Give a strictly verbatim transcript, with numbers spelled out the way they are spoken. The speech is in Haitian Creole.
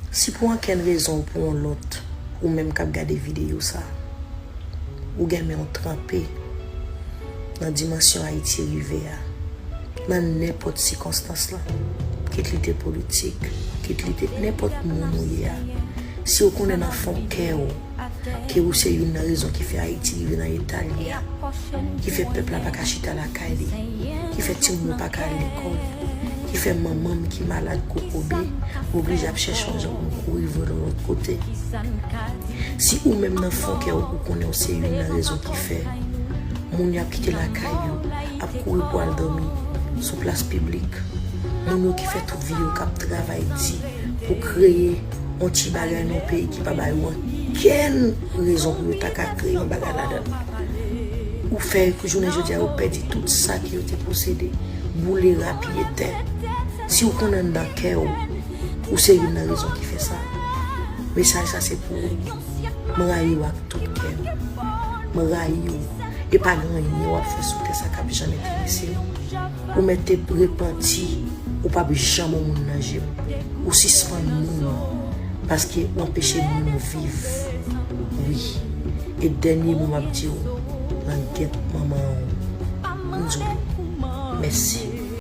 Si pou ankenn rezon ou pou yon lòt, ou menm k ap gade videyo sa, ou gen men w tranpe nan dimansyon Ayiti rive a, nan nenpòt sikonstans lan, kit li te politik, kit li te nenpòt moun ou ye a, si w konnen nan fon kè w ke ou se youn nan rezon ki fè Ayiti rive nan eta l ye a, ki fè pèp la pa ka chita lakay li, ki fè timoun yo pa ka al lekòl, ki fè manman m ki malad kokobe oblije ap chèche yon jan pou l kouri voye l yon lòt kote. Si ou menm nan fon kè w, ou konnen w se youn nan rezon ki fè moun y ap kite lakay yo, ap kouri pou al dòmi sou plas piblik, moun yo ki fè tout vi yo, k ap travay di pou kreye yon ti bagay nan yon peyi ki pa ba yo ankenn rezon pou yo ta ka kreye yon bagay ladan l. Ou fè jounen jodi a yo pèdi tout sa ke yo te posede, boule, rapiye tè. Si w konnen anndan kè w, ou se youn nan rezon ki fè sa, mesaj sa se pou ou. Mwen rayi w ak tout kè m. Mwen rayi w. E pa gen anyen w ap fè sou tè sa k ap janm enterese m. Ou mèt te repanti, ou p ap janm yon moun nan je m. Ou sispann moun, paske w anpeche moun viv. Wi. E dènye mo m ap di w, langyèt manman w. M di w mèsi.